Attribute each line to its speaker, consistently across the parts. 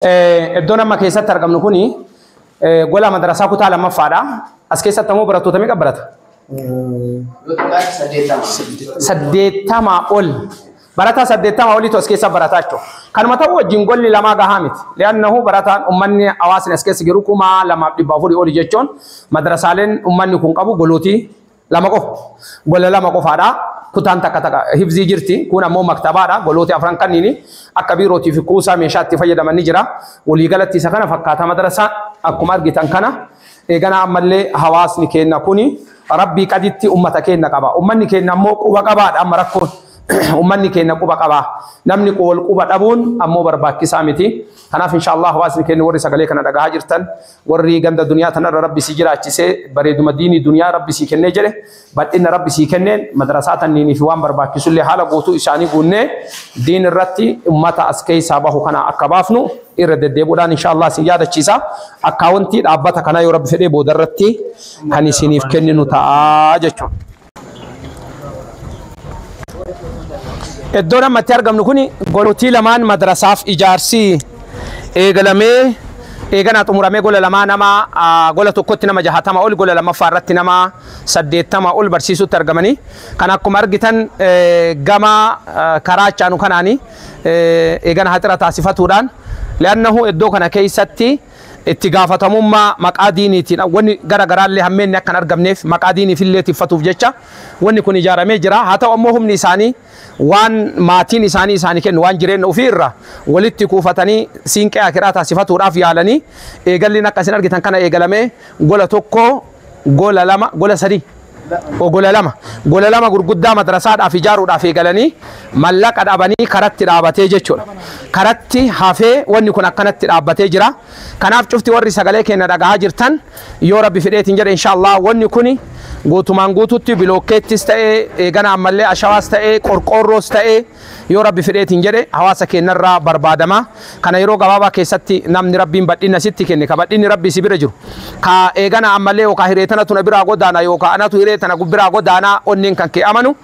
Speaker 1: Iddoon amma keessatti argamnu kuni gola madrasaa kutaa lammaffaadha. As keessatti ammoo barattoota meeqa barata? 80 ol. Barataa 80 oliitu as keessa barataa jechuudha. Kanuma ta'u wajjin golli lamaa gahaa miti. Li'annahu barataan uummanni hawaasni as keessa jiru 2400 oli jechuun madrasaaleen uummanni kun qabu golootii lama qofa. Gola lama qofaadha. Kutaan takka takka hifzii jirti. Kun ammoo maktabaadha. Golooti afran kanniini akka biirootii fi kuusaa meeshaa itti fayyadaman ni jira. Waliigalatti isa kana fakkaata madrasaa akkuma argitan kana. Eegana ammallee hawaasni keenya kuni rabbii qaditti uummata keenya qaba. Uummanni keenya ammoo quba qabaadha amma rakkoon. Uummanni keenya quba qaba. Namni wal quba dhabuun ammoo barbaachisaa miti. Kanaaf inshaallah hawaasni keenya warri sagalee kana dhagahaa jirtan warri ganda duniyaa tanarra rabbi si jiraachisee bareeduma diinii duniyaa rabbi si kennee jedhe bal'ina rabbi si kenneen madrasaa tanniinii fi waan barbaachisullee haala guutuu isaanii guunnee diin irratti uummata as keessaa bahu kana akka baafnu irra deddeebuudhaan inshaallah isin yaadachiisa. Akkaawwantii dhaabbata kanaa yoo rabbi fedhee booda irratti kan isiniif kenninu ta'a jechuudha. Iddoon ammatti argamnu kuni golootii lamaan madrasaaf ijaarsi eegalamee eeganaa xumuramee gola lamaa nama gola tokkotti nama 60 ol gola lammaffaa irratti nama 80 ol barsiisutti argamanii kan akkuma argitan gama karaa chaanu kanaani eegana haxira taasifatuudhaan li'annahu iddoo kana keessatti itti gaafatamummaa maqaa diiniitiin wanni gara garaallee hammeenni akka hin argamneef maqaa diiniifillee tiffatuuf jecha wanni kun ijaaramee jira. Haa ta'u ammoo humni isaanii waan maatiin isaanii isaanii kennu waan jireenya ofii irra walitti kuufatanii siinqee akiraa taasifatuudhaaf yaalanii eegalliin akka isin argitan kana eegalamee gola tokko gola lama gola sadii gola lama gurguddaa madrasaadhaaf ijaaruudhaaf eegalanii mallaqa dhabanii karatti dhaabatee jechuudha. Karatti hafee wanni kun akkanatti dhaabbatee jira. Kanaaf cufti warri sagalee keenya dhagahaa jirtan yoo rabbi fedheetiin jedhe inshaallah wanni kuni guutumaan guututti bilookeettis ta'ee eegana ammallee ashawaas ta'ee qorqoorroos ta'ee yoo rabbi fedheetiin jedhe hawaasa keenyarraa barbaadama. Kana yeroo gabaabaa keessatti namni rabbiin badhina sitti kenne ka badhinni rabbi si bira jiru ka eegana ammallee yookaan hireetana tuna biraa godaana yookaan anatu hireetana biraa godaanaa onneen kan kee amanu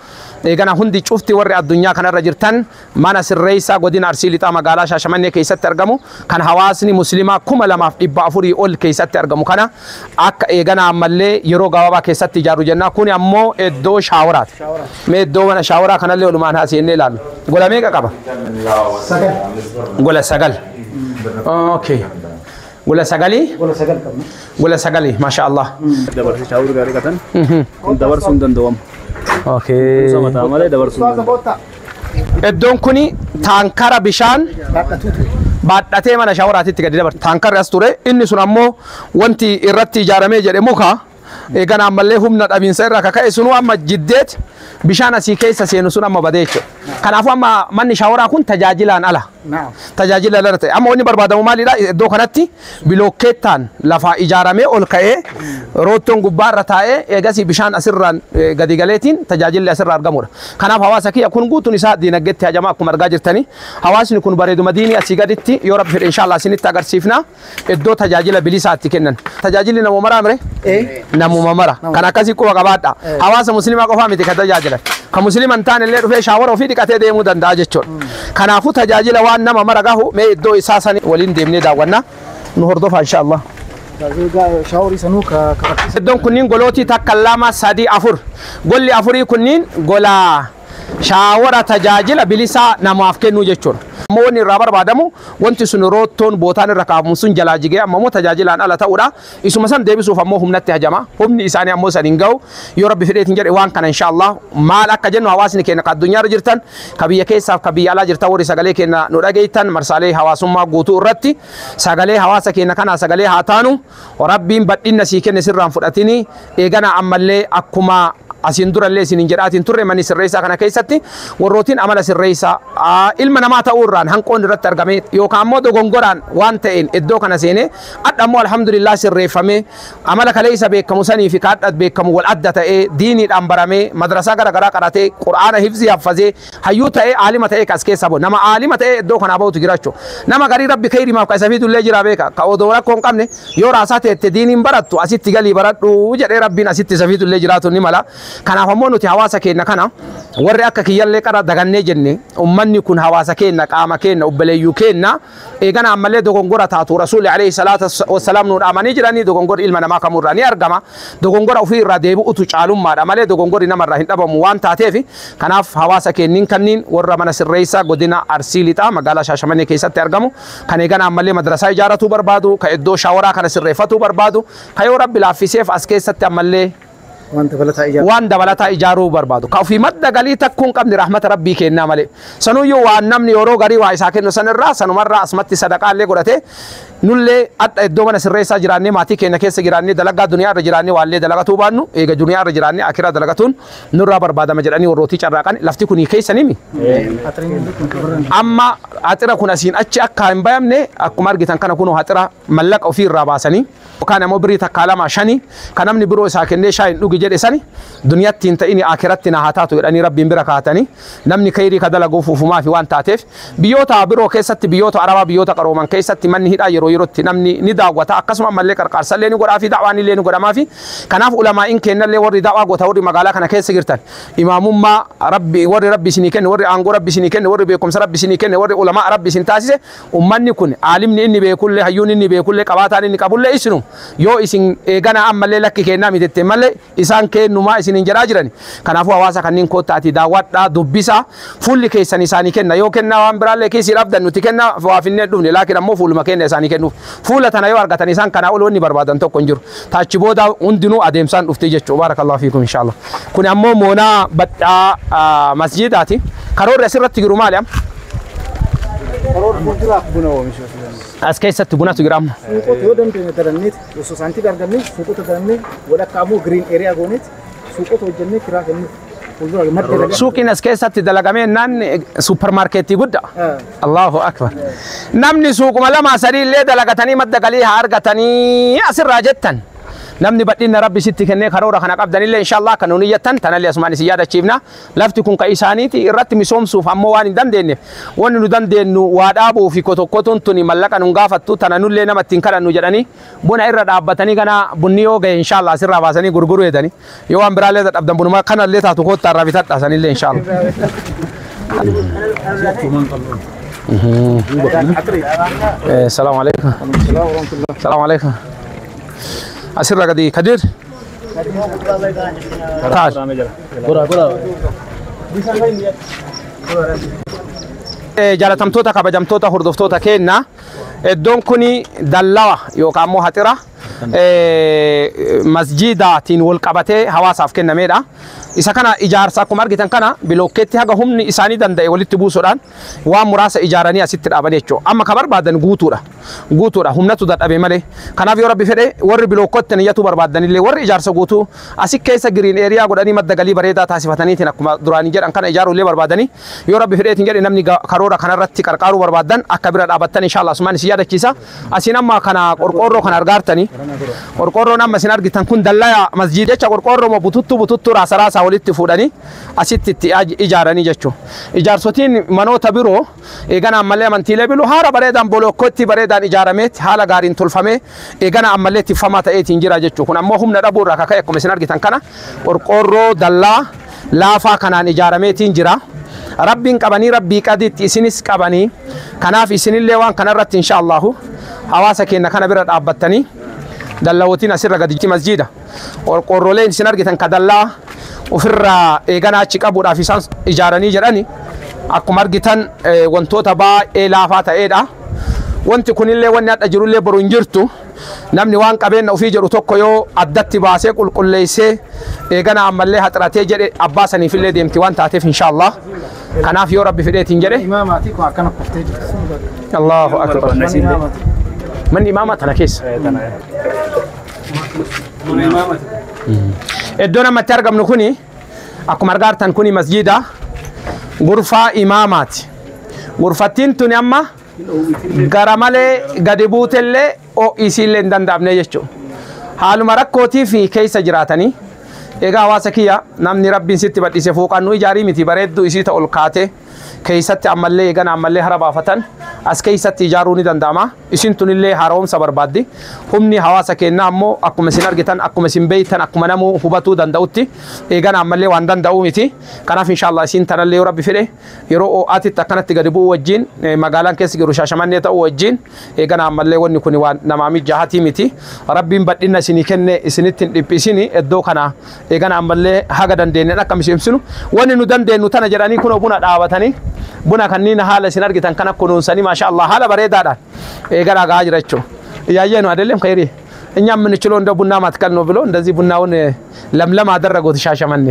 Speaker 1: eegana hundi cufti warri addunyaa kanarra jirtan mana sirreessaa godina Arsii Lixaa magaalaa Shaashamannee keessatti argamu kan hawaasni musliimaa 2400 ol keessatti argamu kana akka eegana ammallee yeroo gabaabaa keessatti ijaaru jenna. Kun ammoo iddoo shaawaraati. Mee iddoo mana shaawaraa kanallee walumaan haasofnee ilaallu. Gola meeqa qaba? Gola 9. Okay. Gola sagalii?
Speaker 2: Gola 9 qabna.
Speaker 1: Gola 9 maasha Allah.
Speaker 3: Dabarsi shaawur gaarii qatan. Kun dabarsuu hin danda'amu.
Speaker 1: Okay.
Speaker 3: Mataa malee dabarsuu hin danda'amu.
Speaker 1: Iddoon kuni taankara bishaan baadhatee mana shaawaraatitti gadi dabarta. Taankarri as ture inni sun ammoo wanti irratti ijaaramee jedhe muka eegana ammallee humna dhabiinsa irraa kaka'e sunuu amma jiddeet bishaan asii keessa seenu sun amma badee jechuudha. Kanaafuu amma manni shaawaraa kun tajaajilaan ala. Tajaajila ala ta'e. Amma wanni barbaadamu maalidha? Iddoo kanatti bilookeettaan lafaa ijaaramee ol ka'ee roottoon gubbaarra taa'ee eegasii bishaan asirraan gadi galeetiin tajaajilli asirraa argamudha. Kanaaf hawaasa kiyya kun guutuun isaa diinagdeetti hajamaa akkuma argaa jirtanii. Hawaasni kun bareeduma diinii asii gaditti yoo rabbi fedhe inshaallah isinitti agarsiifna iddoo tajaajila bilisaatti kennan. Tajaajilli namuma maraa mire? Namuma mara. Kan akkasii quba qabaadha. Hawaasa musliimaa qofaa miti kan tajaajilan. Kan musliima hin taane illee dhufee shaawara ofii dhiqatee deemuu danda'a jechuudha. Kanaafuu tajaajila waan nama mara gahu mee iddoo isaa sani waliin deemnee daawwanna. Nu hordofaa inshaallah. Iddoon kunniin golootii 1 2 3 4. Golli afurii kunniin gola shaawara tajaajila bilisaa namaaf kennuu jechuudha. Ammoo wanni irraa barbaadamu wanti sun roottoon bootaan irra kaafamu sun jalaa jigee amma immoo tajaajilaan ala ta'uudha. Isuma san deebisuuf ammoo humnatti hajama. Humni isaanii ammoo san hin ga'u. Yoo rabbi fedheetiin jedhe waan kana inshaallah maal akka jennu hawaasni keenya ka addunyaarra jirtan ka biyya keessaaf ka biyya alaa jirtan warri sagalee keenya nu dhageettan marsaalee hawaasummaa guutuu irratti sagalee hawaasa keenya kanaa sagalee haa taanu rabbiin badhinna sii kenne sirraan fudhatini eegana ammallee akkuma asiin durallee isin hin jedhaatiin turre manni sirreessaa kana keessatti warrootiin amala sirreessaa ilma namaa ta'uu irraan hanqoon irratti argame yookaan ammoo dogongoraan waan ta'een iddoo kana seenee adda ammoo alhamdulillah sirreeffamee amala kaleessa beekamu sanii fi kaadha beekamu wal adda ta'ee diiniidhaan baramee madrasaa gara garaa qaratee qur'aana hifzii haffazee hayyuu ta'ee aalima ta'ee kas keessaa bahu nama aalima ta'ee iddoo kanaa bahutu jira jechuudha. Nama garii rabbi khayrimaaf ka isa fiidullee jira beeka ka odoo rakkoo hin qabne yoo raasaa teette diiniin barattu asitti galii baradhu jedhee rabbiin asitti isa fiidullee jiraatu ni mala. Kanaaf ammoo nuti hawaasa keenya kana warri akka kiyyallee qara dagannee jenne ummanni kun hawaasa keenya qaama keenya obboleeyyuu keenya eegana ammallee dogongora taatu rasuulli alayhi salaatu wassalaam nu dhaamanii jiranii dogongorri ilma namaa kamurraa ni argama. Dogongora ofii irraa deebi'utu caalummaadha malee dogongorri namarraa hin dhabamu waan taateef kanaaf hawaasa kenniin kanniin warra mana sirreessaa godina Arsii Lixaa magaalaa Shaashamannee keessatti argamu kan eegana ammallee madrasaa ijaarratuu barbaadu ka iddoo shaawaraa kana sirreeffatuu barbaadu ka yoo rabbi laaffiseef as keessatti ammallee waan dabalataa ijaaruu barbaadu ka ofii madda galii takkuun qabni rahmata rabbii kennaa malee sanuyyuu waan namni yeroo garii waa isaa kennu sanirraa sanumarraa asumatti sadaqaallee godhate nullee adda iddoo mana sirreessaa jiraannee maatii keenya keessa jiraannee dalagaa duniyaa irra jiraannee waallee dalagatuu baannu eega duniyaa irra jiraannee akiraa dalagatuun nurraa barbaadama jedhanii warrootii carraaqan lafti kun keessanimi amma haxira kun asiin achi akka hin bayamne akkuma argitan kana kunoo haxira mallaqa ofii irraa baasanii yookaan ammoo birrii takkaa lama shanii kan namni biroo isaa kennee shaayin dhugi jedhe sani duniyatti hin ta'ini akiratti na haa taatu jedhanii rabbiin bira kaatanii namni kayrii ka dalaguuf ufumaa fi waan taateef biyyoota biroo keessatti biyyoota arabaa biyyoota qarooman keessatti manni hidhaa yeroo yerootti namni ni daawwata akkasuma ammallee qarqaarsallee ni godhaa fi da'waan illee ni godhamaa fi kanaaf ulamaa'iin kennallee warri da'waa goota warri magaalaa kana keessa jirtan imaamummaa rabbi warri rabbi isinii kenne warri aangoo rabbi isinii kenne warri beekumsa rabbi isinii kenne warri ulamaa rabbi isin taasise ummanni kun aalimni inni beekullee hayyuun inni beekullee qabaataan inni qabullee isinu yoo isin eegana ammallee lakki kennaa mitette malee isaan kennumaa isin hin jedhaa jiran kanaafuu hawaasa kanneen koottaatii daawwadhaa dubbisaa fuulli keessan isaanii kenna yoo kennaa waan biraallee kiisii dhabdan nuti kennaa waafinnee dhufne laakiin ammoo fuuluma kenna isaanii kennuuf fuula tana yoo argatan isaan kanaa ol wanni barbaadan tokko hin jiru taachi booda hundinuu adeemsaan dhufte jechuu baarakallahu fiikum inshaallah kun ammoo moonaa badhaa masjiidaati karoorri asirratti jiru maali amma as keessatti bunatu jira amma
Speaker 3: suuqota yoo dandeenye daranneeti osoo saantiif arganne suuqota darannee walakkaa ammoo green area gooneeti suuqota hojjennee kiraa kennuuf
Speaker 1: Suuqiin as keessatti dalagamee naan suuparmaarkeetii guddaa. Allahu akbar. Namni suuquma lama sadii illee dalagatanii madda galii haa argatanii asirraa jettan. Namni badhina rabbi sitti kennee karoora kana qabdanillee inshallah kan nuuni jettan tanallee asumaan isin yaadachiifna. Lafti kun ka isaaniiti irratti misoomsuuf ammoo waan hin dandeenyeef wanni nu dandeenyu waa dhaabuu fi kotokkotuun tuni mallaqa nun gaafattu tana nullee nama ittiin kadhannu jedhanii buna irra dhaabbatanii gana bunni yoo gahe inshallah asirraa baasanii gurguruu jedhanii yoo waan biraallee dadhabdan bunuma kanallee taatu koottaa irraa bitadha sanillee inshallah. Salaamu alaikum. Salaamu alaikum. أسير لك كدير تعال jaalatamtoota kabajamtoota hordoftoota keenya iddoon kuni dallawa yookaan ammoo haxira masjiidaatiin wal qabatee hawaasaaf kennameedha. Isa kana ijaarsa akkuma argitan kana bilookeetti haga humni isaanii danda'e walitti buusuudhaan waan muraasa ijaaranii asitti dhaaban jechuudha. Amma ka barbaadan guutuudha. Guutuudha humnatu dadhabe malee. Kanaaf yoo rabbi fedhe warri bilookotti niyyatu barbaadanillee warri ijaarsa guutuu asi keessa giriin eeriyaa godhanii madda galii bareedaa taasifataniitiin akkuma duraanii jedhan kana ijaaruullee barbaadanii yoo rabbi fedheetiin jedhe namni karoora kanarratti qarqaaruu barbaadan akka bira dhaabattan inshallah asumaan isin yaadachiisa. Asiin amma kana qorqoorroo kana argaartanii qorqoorroon amma isin argitan kun dallaa masjiida jecha qorqoorroo bututtuu bututtuu raasa raasa walitti fuudhanii asitti itti ijaaranii jechuudha. Ijaarsotiin manoota biroo eegana ammallee amantiilee biroo haala bareedaan bolokkotti bareedaan ijaarameet haala gaariin tolfamee eegana ammallee tiffamaa ta'eetiin jira jechuudha. Kun ammoo humna dhabuu irraa kaka'e akkuma isin argitan kana qorqoorroo dallaa laafaa kanaan ijaarameetiin jira. Rabbiin qabanii rabbii qadiitti isinis qabanii kanaaf isinillee waan kanarratti inshaallahu hawaasa keenya kana bira dhaabbattanii dallawootiin asirra gadi masjiida. Qorqoorroleen isin argitan ka dallaa ofirraa eeganaa achi qabuudhaaf isaan ijaaranii jedhani akkuma argitan wantoota baay'ee laafaa ta'eedha. Wanti kunillee wanni hadha jirullee boru hin jirtu. Namni waan qabeenya ofii jedhu tokko yoo addatti baasee qulqulleessee eegana ammallee haxiratee jedhe abbaa saniifillee deemti waan taateef inshaallah. Kanaaf yoo rabbi fedheetiin jedhe.
Speaker 3: Imaamaatii kun akkana kuftee jirti.
Speaker 1: Allahu akbar. Manni imaamaa tana keessa. Iddoon ammatti argamnu kuni akkuma argaartan kuni masjiida gurfaa imaamaati. Gurfattiin tuni amma gara malee gadi buutellee ho'isiillee hin danda'amne jechuudha. Haaluma rakkootii fi keessa jiraatanii egaa hawaasa kiyya namni rabbiin sitti badhise fuuqannuu ijaarii miti bareedduu isii ta'ol kaate Keessatti ammallee eegana ammallee hara baafatan as keessatti ijaaruu ni danda'ama. Isin tunillee haaromsa barbaaddi. Humni hawaasa keenyaa ammoo akkuma isin argitan, akkuma isin beeytan, akkuma namuu hubatuu danda'utti eegana ammallee waan danda'uu miti. Kanaaf inshaallah isin tanallee yoo rabbi fedhe yeroo ho'aatitti akkanatti gadi bu'uu wajjin magaalaan keessa jiru Shaashamannee ta'uu wajjin eegana ammallee wanni kun waan namaa mijaa'atii miti. Rabbiin badhina isinii kenne isinitti hin dhiphisini. Iddoo kana eegana ammallee haga dandeenyeen akka miseensinu wanni nu dandeenyu tana jedhanii kunoo buna dhaabatanii buna kanneen haala isin argitan kana kunuunsanii maasha Allah haala bareedaadhaan eegana gahaa jira jechuudha. እያየ ነው አይደለም ከይሪ እኛ የምንችለው እንደ ቡና ማትከል ነው ብሎ እንደዚህ ቡናውን ለምለም አደረጉት ሻሸመኔ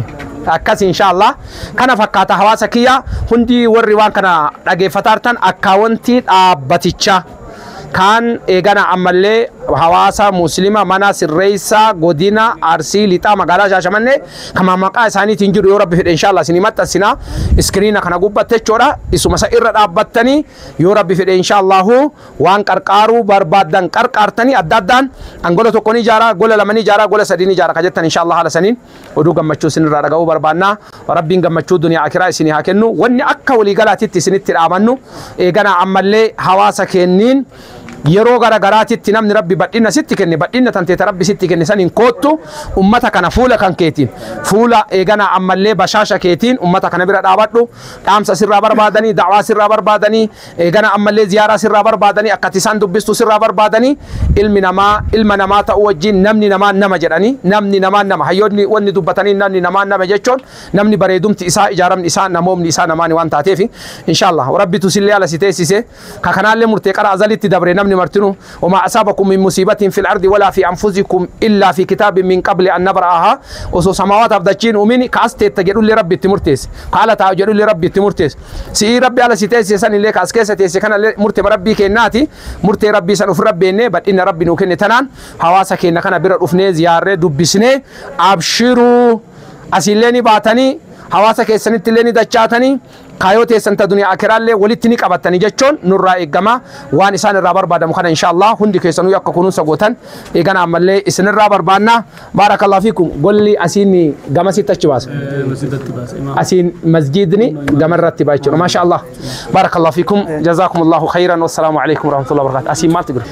Speaker 1: akkas inshallah kana fakkaata hawaasa kiyya hundi warri waan kana dhageeffatartan akkaawwantii dhaabbatichaa kan eegana ammallee hawaasa muslima mana sirreessaa godina Arsii Lixaa magaalaa Shaashamannee kama maqaa isaaniitiin jiru yoo rabbi fedhe inshallah isinii maxxansinaa iskiriina kana gubbatte jechuudha. Isuma isa irra dhaabbattanii yoo rabbi fedhe inshallahu waan qarqaaruu barbaaddan qarqaartanii adda addaan an gola tokko ni ijaaraa, gola lama ni ijaaraa, gola sadii ni ijaaraa ka jettan inshallah haala saniin oduu gammachuu isinirraa dhaga'uu barbaannaa. Rabbiin gammachuu duniyaa akiraa isinii haa kennu. Wanni akka waliigalaatitti isinitti dhaamannu eegana ammallee hawaasa kenniin yeroo gara garaatitti namni rabbi badhina sitti kenne badhina tanteeta rabbi sitti kenne saniin koottu ummata kana fuula kan keetiin fuula eegana ammallee bashaasha keetiin ummata kana bira dhaabadhu. Dhaamsa sirraa barbaadanii, da'waa sirraa barbaadanii, eegana ammallee ziyaaraa sirraa barbaadanii, akkati isaan dubbistu sirraa barbaadanii. Ilmi namaa ilma namaa ta'uu wajjin namni namaa nama jedhanii namni namaa nama hayyoonni wanni dubbatanii namni namaa nama jechuun namni bareedumti isaa ijaaramni isaa namoomni isaa namaani waan taateef inshallah rabbitu sillee ala si teessise ka kanaallee murtee qara azalitti dabre namni martinu وما أصابكم من مصيبة في الأرض ولا في أنفسكم إلا في كتاب من قبل أن نبرأها وسو سماوات أبدتشين ومن كاستي تجدوا لي ربي تمرتس قال تعجلوا لي ربي تمرتس سي ربي على سيتيس سن اللي كاسكيسة تيس كان مرتب ربي كناتي مرتي ربي سن ربي إني بل إن ربي نوكن تنان حواسك إن كان بير أفني زيارة دبسني أبشروا أسيلني باتني hawaasa keessanitti illee ni dachaatanii kaayoo teessan ta duniyaa akiraallee walitti ni qabatanii jechuun nurraa eegama. Waan isaan irraa barbaadamu kana inshallah hundi keessanuu akka kunuunsa gootan eegana ammallee isinirraa barbaanna. Baarakallahu fiikum. Golli asiin gamasitti achi baasa, asiin masjidni gamarratti baa jechuudha. Maasha Allah, baarakallahu fiikum, jazaakumullahu khayran, wassalaamu alaikum warahmatullahi wabarakatuh. Asiin maaltu jira?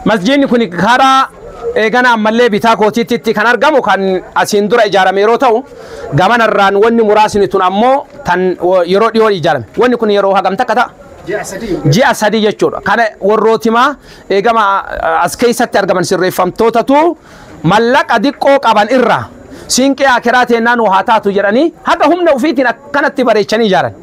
Speaker 1: Masjidni kun karaa eegana ammallee bitaa kootiitti kan argamu kan asiin dura ijaarame yeroo ta'u gamanarraan wanni muraasni tun ammoo tan yeroo dhiyoo ijaarame. Wanni kun yeroo hagam takka ta'a? Ji'a 3 jechuudha. Kana warrootimaa eegama as keessatti argaman sirreeffamtootatu mallaqa diqqoo qaban irraa siinqee akiraa teennaan haa taatu jedhanii haga humna ufiitiin akkanatti bareechanii ijaaran.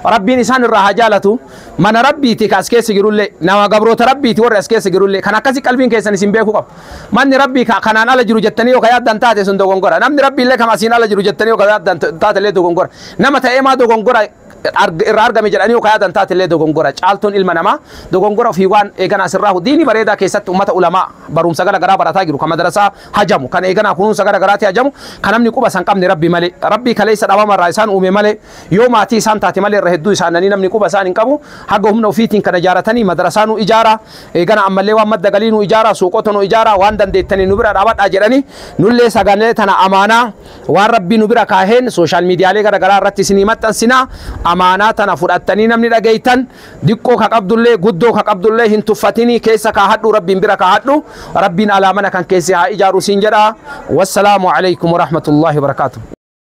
Speaker 1: Rabbiin isaan irraa haa jaalatu. Mana rabbiiti ka as keessa jirullee nama gabroota rabbiiti warri as keessa jirullee kan akkasi qalbiin keessan isin beekuu qabu. Manni rabbii kanaan ala jiru jettanii yoo ka yaaddan taate sun dogongora. Namni rabbiillee kam asiin ala jiru jettanii yoo ka yaaddan taate illee dogongora. Nama ta'ee maa dogongora irraa argame jedhanii yoo ka yaaddan taate illee dogongora. Caaltuun ilma namaa dogongora ofii waan eeganaa sirraa diinii bareedaa keessatti ummata ulamaa barumsa gara garaa barataa jiru kan madarasaa hajamu kan eeganaa kunuunsa gara garaatti hajamu kan namni quba san qabne rabbi malee rabbii kaleessa dhabamarraa isaan uume malee yoo maatii isaan taate malee irra hedduu isaananii namni quba isaan hin qabu haga humna ofiitiin kana ijaaratanii madarasaa nu ijaara eegana ammallee waan madda galii nu ijaara suuqota nu ijaara waan dandeettanii nu bira dhaabadhaa jedhanii nullee sagalee tana amaanaa waan rabbii nu bira kaaheen sooshaal miidiyaalee gara garaa irratti isinii maxxansinaa amaanaa tana fudhattanii namni dhageeytan diqqoo ka qabdullee guddoo ka qabdullee hin tuffatinii keessa kaahadhu rabbiin bira kaahadhu rabbiin alaa mana kan keessa haa ijaaru siin jedha. Wassalaamu alaikum warahmatullahi wabarakaatuh.